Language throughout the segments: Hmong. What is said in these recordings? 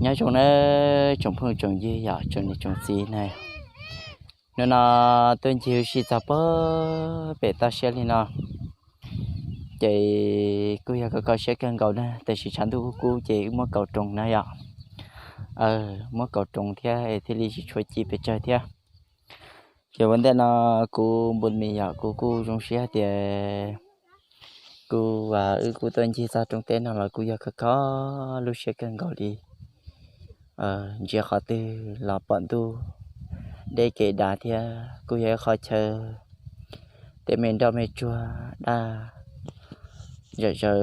Nyob zoo nawb tsoom phooj tsoom ywg yom, tsoom niam tsoom txiv na. Hnub no tuaj ncig ua si txog pem toj siab li no, ces kuj yog kho kho siab kawg nkaus na, tab sis tshav ntuj kub kub ces wb muab kaus roos na yom. Muab kaus roos thiab es thiaj li tsis tshua ci pes tsawg thiab. Ces ua ntej no kuv npu mis yom, kuv kuj zoo siab tias kuv, wb kuj tuaj ncig txog rooj teb no los kuj yog kho kho lub siab kawg nkaus li. Ntsia qhov twg los pom ntuj deb kev dav thiab kuj yog ib qhov chaw tej me nroj me tsuag daj zom zaws,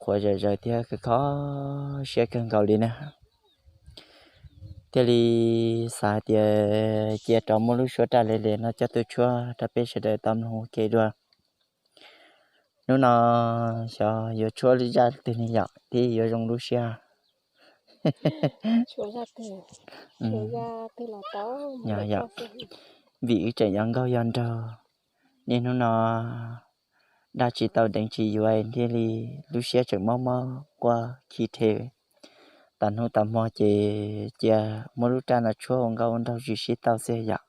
qhuav zom zaws thiab kho kho siab kawg nkaus li na. Thiaj li xav hais tias cia rov muab lub suab raj le le no coj tuaj tshuab rau peb sawv daws tau mloog ua ke dua. Hnub no xyov yuav tshuab lub zaj twg ne yom thiaj yuav zoo lub siab. Vim wb tseem yog nkauj yog nraug, niaj hnub no daj tsis tau deev tsis yuav thiaj li lub siab tseem mob mob quaj khi rhe tas hnub tas hmo ces cia muab lub raj no tshuab ua nkauj ua nraug tsis sib tau xwb yom.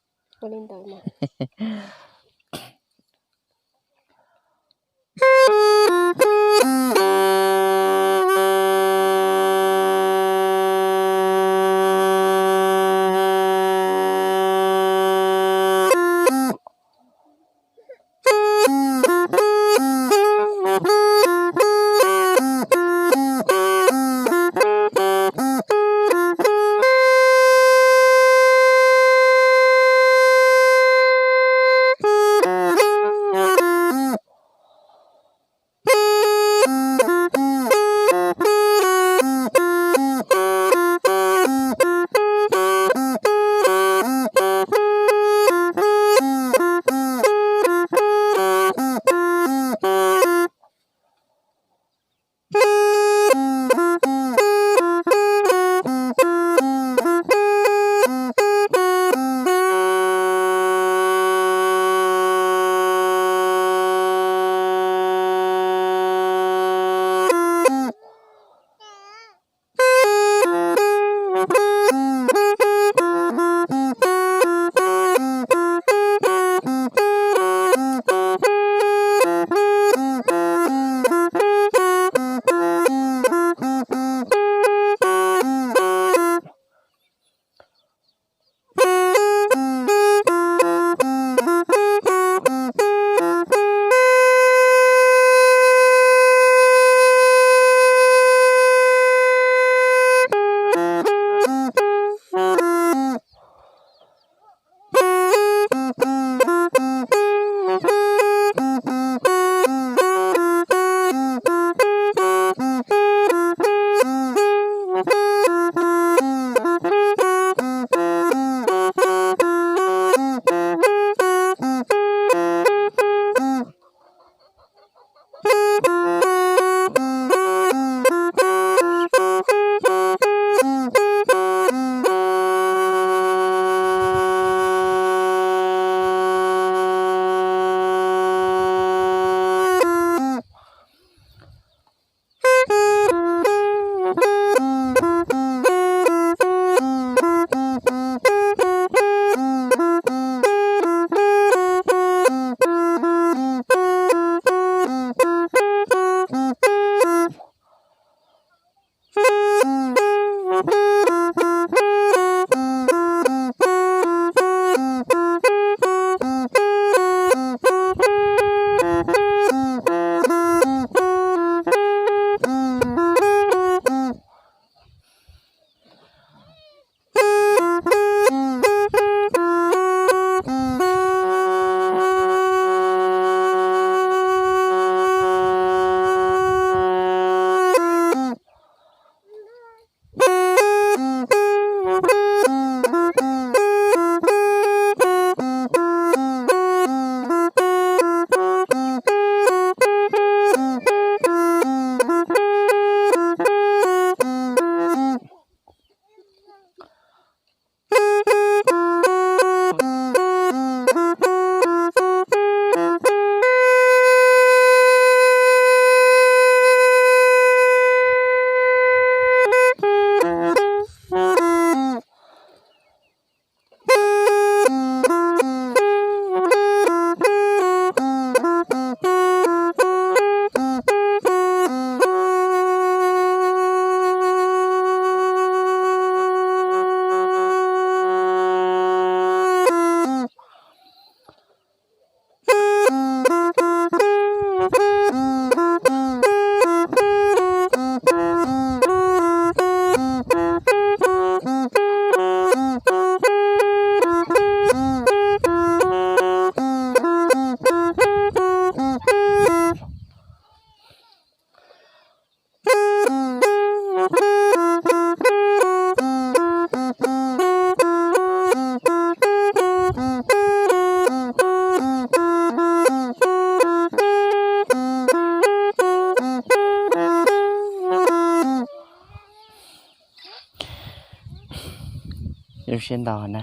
Zoo siab ntau na.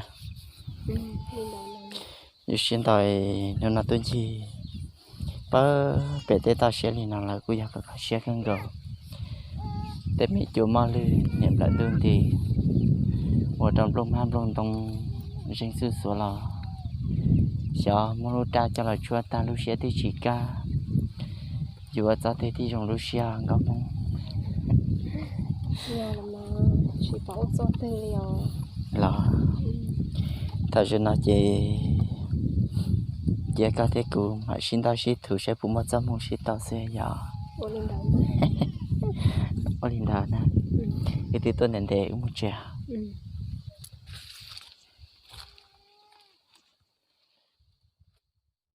Zoo siab ntau, hnub no tuaj ncig pawg pem tej toj siab li no lawm kuj yog kom kho siab kawg nkaus. Tej me cua moj lwg niam nplawm ntuj nti, ua rau nplooj hmab nplooj ntoo zeeg xuj xuav los, xyov muab lub raj coj los tshuab tag lub siab twb tsis kaj. Yuav ua txoj twg thiaj zoo lub siab nkauj Hmoob. Los, thaum zoo no ces cia koj thiab kuv mam sib ntaus sib thuv saib puas muaj txoj hmoo sib tau xwb yom. Ua li ntawd na, wb twb tuaj ntev ntev wb mus tsev.